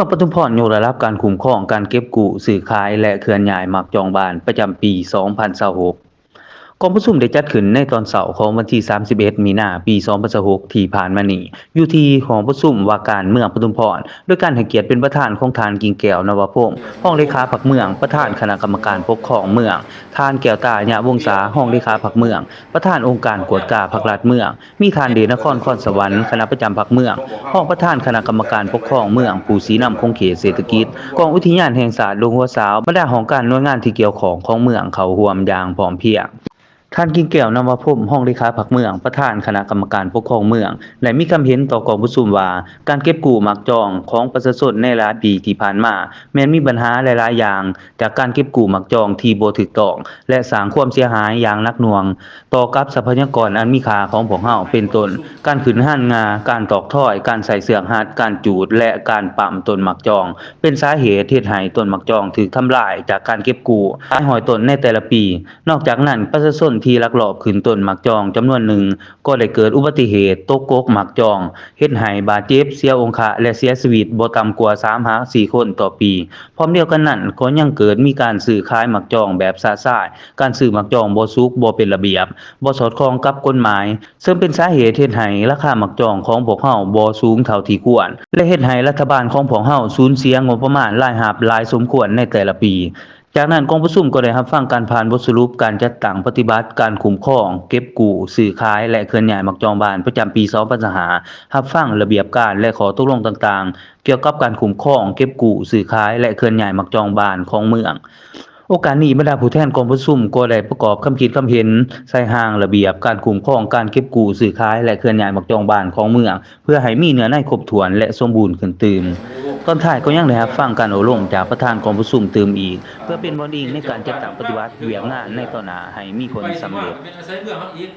ອງປະທຸມພອນຍົກລະດັບການຄຸ້ມຄອງການເກັບກູ້, ຊື້ຂາຍ ແລະ ເຄື່ອນຍ້າຍໝາກຈອງບ້ານປະຈຳປີສອງພັນຊາວຫົກ. ກອງປະຊຸມໄດ້ຈັດຂຶ້ນໃນຕອນເຊົ້າຂອງວັນທີສາມສິບເອັດ ມີນາ ປີສອງພັນຊາວຫົກ ທີ່ຜ່ານມານີ້ ຢູ່ທີ່ຫ້ອງປະຊຸມວ່າການເມືອງປະທຸມພອນ ໂດຍການໃຫ້ກຽດເປັນປະທານຂອງທ່ານ ກິ່ງແກ້ວ ນະວະພົງ ຮອງເລຂາພັກເມືອງ, ປະທານຄະນະກຳມະການປົກຄອງເມືອງ, ທ່ານ ແກ້ວຕາ ຍະວົງສາ ຮອງເລຂາພັກເມືອງ, ປະທານອົງການກວດກາພັກລັດເມືອງ, ມີທ່ານ ເດດນະຄອນ ຄອນສະຫວັນ ຄະນະປະຈຳພັກເມືອງ, ຮອງປະທານຄະນະກຳມະການປົກຄອງເມືອງ, ຜູ້ຊີ້ນຳຂົງເຂດເສດຖະກິດ, ກອງອຸທິຍານແຫ່ງຊາດດອນຫົວສາວ, ບັນດາຫ້ອງການໜ່ວຍງານທີ່ກ່ຽວຂ້ອງຂອງເມືອງເຂົ້າຮ່ວມຢ່າງພ້ອມພຽງ. ທ່ານ ກິ່ງແກ້ວ ນະວະພົງ ຮອງເລຂາພັກເມືອງ, ປະທານຄະນະກຳມະການປົກຄອງເມືອງ ໄດ້ມີຄຳເຫັນຕໍ່ກອງປະຊຸມວ່າ ການເກັບກູ້ໝາກຈອງຂອງປະຊາຊົນໃນຫຼາຍປີທີ່ຜ່ານມາ ແມ່ນມີບັນຫາຫຼາຍໆຢ່າງ ຈາກການເກັບກູ້ໝາກຈອງທີ່ບໍ່ຖືກຕ້ອງ ແລະ ສ້າງຄວາມເສຍຫາຍຢ່າງໜັກໜ່ວງຕໍ່ກັບຊັບພະຍາກອນອັນມີຄ່າຂອງພວກເຮົາ ເປັນຕົ້ນ ການຂຶ້ນຮານງ່າ, ການຕອກທອຍ, ການໃຊ້ເຊືອກຮັດ, ການຈູດ ແລະ ການປ້ຳຕົ້ນໝາກຈອງ ເປັນສາເຫດເຮັດໃຫ້ຕົ້ນໝາກຈອງຖືກທຳລາຍຈາກການເກັບກູ້ຫຼາຍຮ້ອຍຕົ້ນໃນແຕ່ລະປີ. ນອກຈາກນັ້ນ, ປະຊາຊົນທີ່ລັກລອບຂຶ້ນຕົ້ນໝາກຈອງຈຳນວນໜຶ່ງ ກໍໄດ້ເກີດອຸບັດຕິເຫດຕົກກົກໝາກຈອງ, ເຮັດໃຫ້ບາດເຈັບ, ເສຍອົງຄະ ແລະ ເສຍຊີວິດບໍ່ຕ່ຳກວ່າສາມຫາສີ່ຄົນຕໍ່ປີ. ພ້ອມດຽວກັນນັ້ນ, ກໍຍັງເກີດມີການຊື້ຂາຍໝາກຈອງແບບຊະຊາຍ, ການຊື້ໝາກຈອງບໍ່ສຸກ, ບໍ່ເປັນລະບຽບ, ບໍ່ສອດຄ່ອງກັບກົດໝາຍ, ເຊິ່ງເປັນສາເຫດເຮັດໃຫ້ລາຄາໝາກຈອງຂອງພວກເຮົາບໍ່ສູງເທົ່າທີ່ຄວນ ແລະ ເຮັດໃຫ້ລັດຖະບານຂອງພວກເຮົາສູນເສຍງົບປະມານລາຍຮັບຫຼາຍສົມຄວນໃນແຕ່ລະປີ. ຈາກນັ້ນ, ກອງປະຊຸມກໍໄດ້ຮັບຟັງການຜ່ານບົດສະຫຼຸບການຈັດຕັ້ງປະຕິບັດການຄຸ້ມຄອງ, ເກັບກູ້, ຊື້ຂາຍ ແລະ ເຄື່ອນຍ້າຍໝາກຈອງບ້ານປະຈຳປີສອງພັນຊາວຫ້າ, ຮັບຟັງລະບຽບການ ແລະ ຂໍ້ຕົກລົງຕ່າງໆ ກ່ຽວກັບການຄຸ້ມຄອງ, ເກັບກູ້, ຊື້ຂາຍ ແລະ ເຄື່ອນຍ້າຍໝາກຈອງບ້ານຂອງເມືອງ. ໂອກາດນີ້, ບັນດາຜູ້ແທນກອງປະຊຸມກໍໄດ້ປະກອບຄຳຄິດຄຳເຫັນໃສ່ຮ່າງລະບຽບການຄຸ້ມຄອງການເກັບກູ້, ຊື້ຂາຍ ແລະ ເຄື່ອນຍ້າຍໝາກຈອງບ້ານຂອງເມືອງ ເພື່ອໃຫ້ມີເນື້ອໃນຄົບຖ້ວນ ແລະ ສົມບູນຂຶ້ນຕື່ມ. ຕອນທ້າຍກໍຍັງໄດ້ຮັບຟັງການໂອ້ລົມຈາກປະທານກອງປະຊຸມຕື່ມອີກ ເພື່ອເປັນບ່ອນອີງໃນການຈັດຕັ້ງປະຕິບັດວຽກງານໃນຕໍ່ໜ້າໃຫ້ມີຜົນສຳເລັດ.